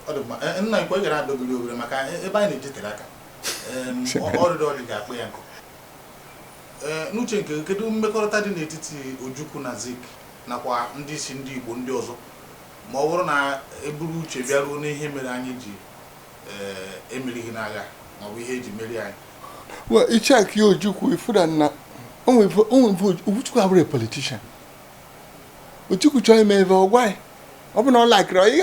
Ọ dị mma. Nna nkwe, ị gara adọbiri obere maka ebe anyị na-ejetere aka. Ọrịrị ọrị ga-akpụ ya nkụ. Ee, n'uche nke gị, kedu mmekọrịta dị n'etiti Ojukwu na Zik nakwa ndị isi ndị Igbo ndị ọzọ, ma ọ bụrụ na eburu uche bịaruo n'ihe mere anyị ji emerighị n'agha maọbụ ihe eji merie anyị? Well, icheck ya, Ojukwu, ifu that na onwe ife Ojukwu abụrụ a politician. Ojukwu chọrọ ime ebe ọ gwa ya, ọ bụ na ọ likeịrị,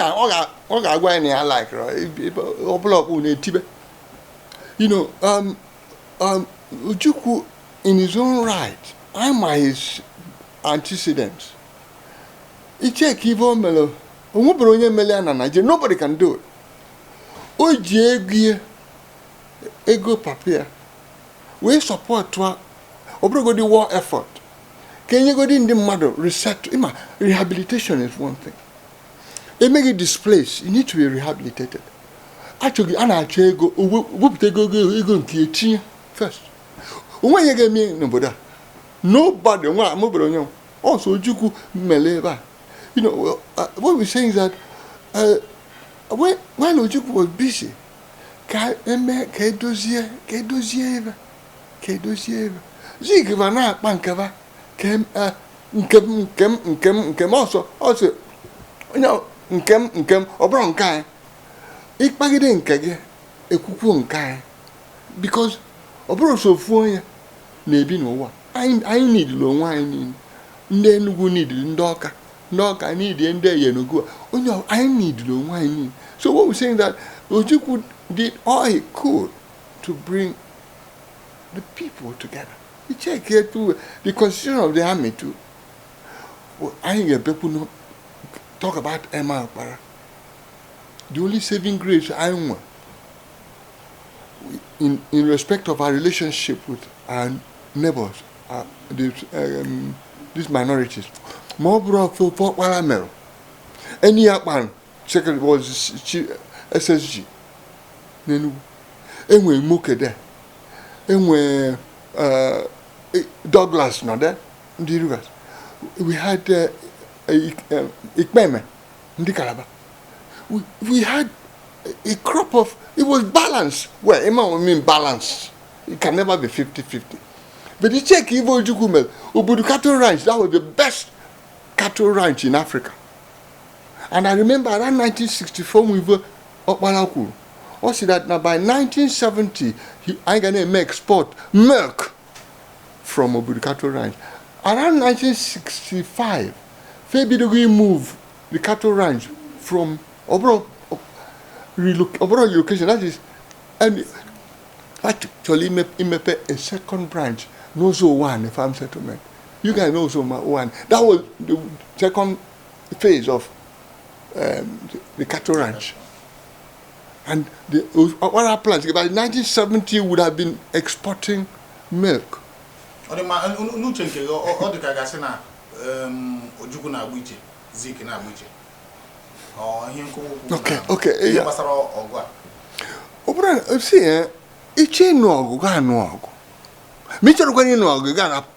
ọ ga-agwa ya na ya likeịrị ọ bụla ọkpụ na-etibe. Ojukwu in his own right, ama his antecedents. Icheck ife o mere, o nwebere onye mere ya na Nigeria. Nobody can do it. O ji ego ya, ego papa ya, wee support ọ bụrụgodi war effort ka enyegodi ndị mmadụ reset. Ịma, rehabilitation is one thing. Emeghị displace, you need to be rehabilitated. Achọghị a na-achọ ego, o wepụta ego nke etinye first. Onwe ihe ga-eme n'obodo a, nobody nwa amụbere onye ọsọ Ojukwu mmele ebe a. What we're saying is that when Ojukwu was busy ka eme ka edozie ebe, ka edozie ebe, Zik ba na-akpa nkeba ka nke m, nke m, nke m, nke m, ọsọ ọsọ onye nke m, nke m, ọ bụrụ nke anyị, ịkpagide nke gị, ekwukwu nke anyị, because ọ bụrụ so ofu onye na-ebi n'ụwa anyị. Anyị nidiri onwe anyị niile. Ndị Enugu nidiri ndị Ọka, ndị Ọka nidiri ndị Enugu, onye anyị nidiri onwe anyị niile. So what we're saying, that Ojukwu did all he could to bring the people together. You check here too, the constitution of the army too. Well, anyị ga-ebekwu talk about Emma Okpara. The only saving grace anyị nwe in respect of our relationship with our neighbors, these minorities, ma ọ bụrụ ofe ofe Ọkpara mere, enyi ya kpan secretary was chief SSG n'Enugu, enwe Mokede, enwe Douglas nọ there, ndị Rivers. We had Ikpeme, ndị Calabar. We had a crop of, it was balanced. Well, Emma, I mean balanced. It can never be 50-50. But you check Ivo Ojukwu mere, Obudu Cattle Ranch, that was the best cattle ranch in Africa. And I remember around 1964, we were Okpara kwuru. Ọ sị that now by 1970, anyị ga na-eme export milk from Obudu Cattle Ranch. Around 1965, fe ebidogo move the cattle ranch from ọ bụrụ relocation, that is, and actually imepe a second branch n'ụzọ Ụwanị farm settlement. You guys know ụzọ Ụwanị. That was the second phase of the cattle ranch. And the Okpara plant by 1970 would have been exporting milk. Ọ dị mma. N'uche nke gị, ọ dị ka gasị na Ojukwu na-agba iche, Zik na-agba iche. Ọ ihe nkọwa okwu ihe gbasara ọgụ a. Ọ bụrụ na si ya iche ịnụ ọgụ, ga anụ ọgụ, ma ị chọrọkwana ịnụ ọgụ, ga arapụ.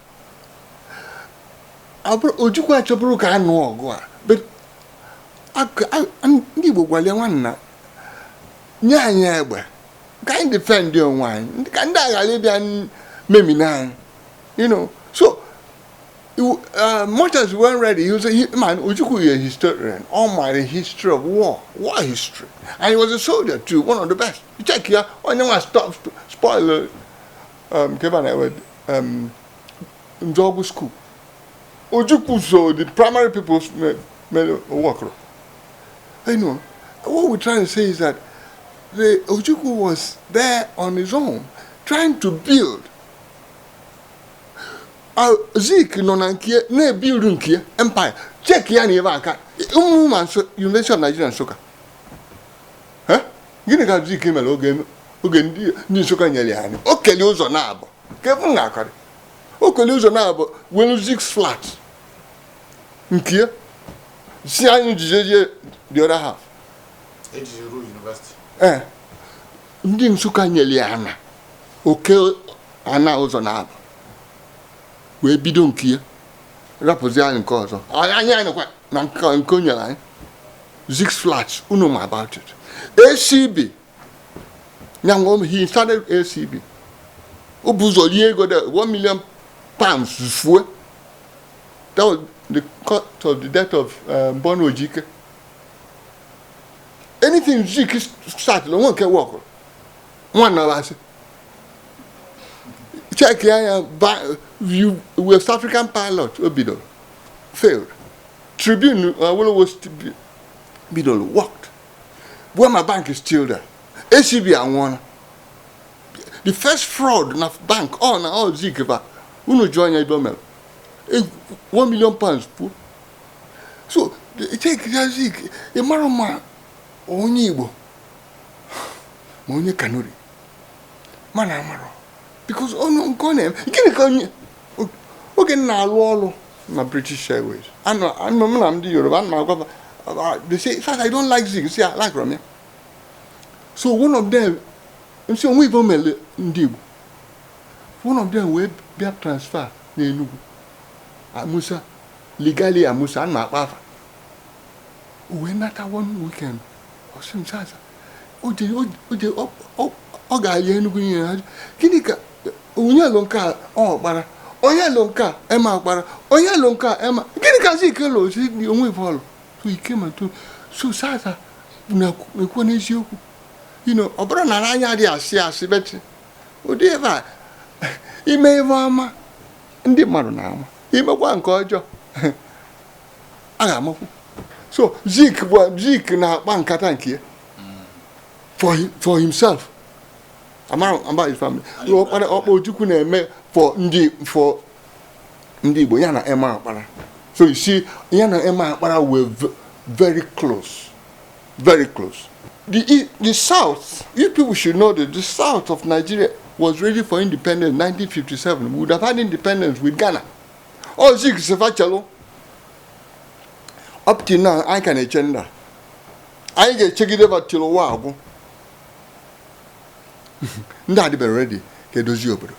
Ọ bụrụ Ojukwu achọbụrụ ka anụ ọgụ a, but ndị Igbo gwara ya, nwanna, nye anyị egbe ka anyị defend onwe anyị, ka ndị aghara ịbịa memina anyị. So much as we weren't ready, he was a man. Ojukwu is a historian, all my the history of war, war history, and he was a soldier too, one of the best. You check here, onye nwa stop spoil Kevin Edward Njogu School. Ojukwu, so the primary people made work. What we're trying to say is that the Ojukwu was there on his own, trying to build. Zik nọ na nke na-ebuild nke empire. Check ya na ebe aka ụmụ ma nso University of Nigeria, Nsụka. Eh? Gịnị ka Zik mere oge ndị Nsụka nyere ya anyị? O kelee ụzọ na-abụ ka ebe m na-akọrị, o kelee ụzọ na-abụ welu Zik's Flat nke ya si anyị jijeje the other half. Ejiji ruo university. Ee, ndị Nsụka nyere ya ana oke ana ụzọ na-abụ wee bido nke ya, rapụzi anyị nke ọzọ. Anyị nọkwa na nke o nyere anyị. Zik's flats, unu ma about it. ACB, nyanwa, he started ACB. O bu ụzọ rie ego there, £1 million fue. That was the cause of the death of Mbonu Ojike. Anything Zik start, onwe nke work. Nwa na asị. Check ya ya ba you West African pilot o bidoro failed. Tribune Awolowo bidoro worked. Wema Bank is still there. ACB anwụọla. The first fraud na bank ọ na ọ Zik ba unu jụọ ya ibe o mere. £1 million pụọ. So check ya Zik, ị mara ma onye Igbo ma onye Kanuri mana amarọ because ọnụ nke ọ na-eme gịnị ka onye oge m na-alụ ọrụ na British Airways, anọ anọ m na ndị Yoruba, ana m agwa ha, they say, "In fact, I don't like Zik." Say I like ya. So one of them nsi onwe ibe o mere ndị Igbo, one of them wee bịa transfer n'Enugu, Amusa Ligali Amusa, ana m akpa afa. O wee nata one weekend, ọ sị m, "Sasa o je o je ọ ga-ahịa Enugu niile ha gịnị ka onye lụ nke a ọ kpara, onye lụ nke a ema kpara, onye lụ nke a ema gịnị ka Zik lụ si onwe ife ọlụ." So ike ma to so sasa na-ekwu n'eziokwu, ọ bụrụ na anya adịghị asị asị bet ụdị ebe a ime ife ọma ndị mmadụ na-ama, imekwa nke ọjọọ a ga-amakwu. So Zik bụ Zik na-akpa nkata nke ya for himself, amara about his family. Ọkpara ọkpa Ojukwu na-eme for ndị Igbo, ya na Emma Akpara. So you see, ya na Emma Akpara were very close, very close. The South, you people should know that the South of Nigeria was ready for independence in 1957. We would have had independence with Ghana. Oh, Zik Sefachelo. Up till now, anyị ka na-eche nda. Anyị ga-echegide ba till ụwa agwụ. Ndị adịbere ready ka edozi obodo.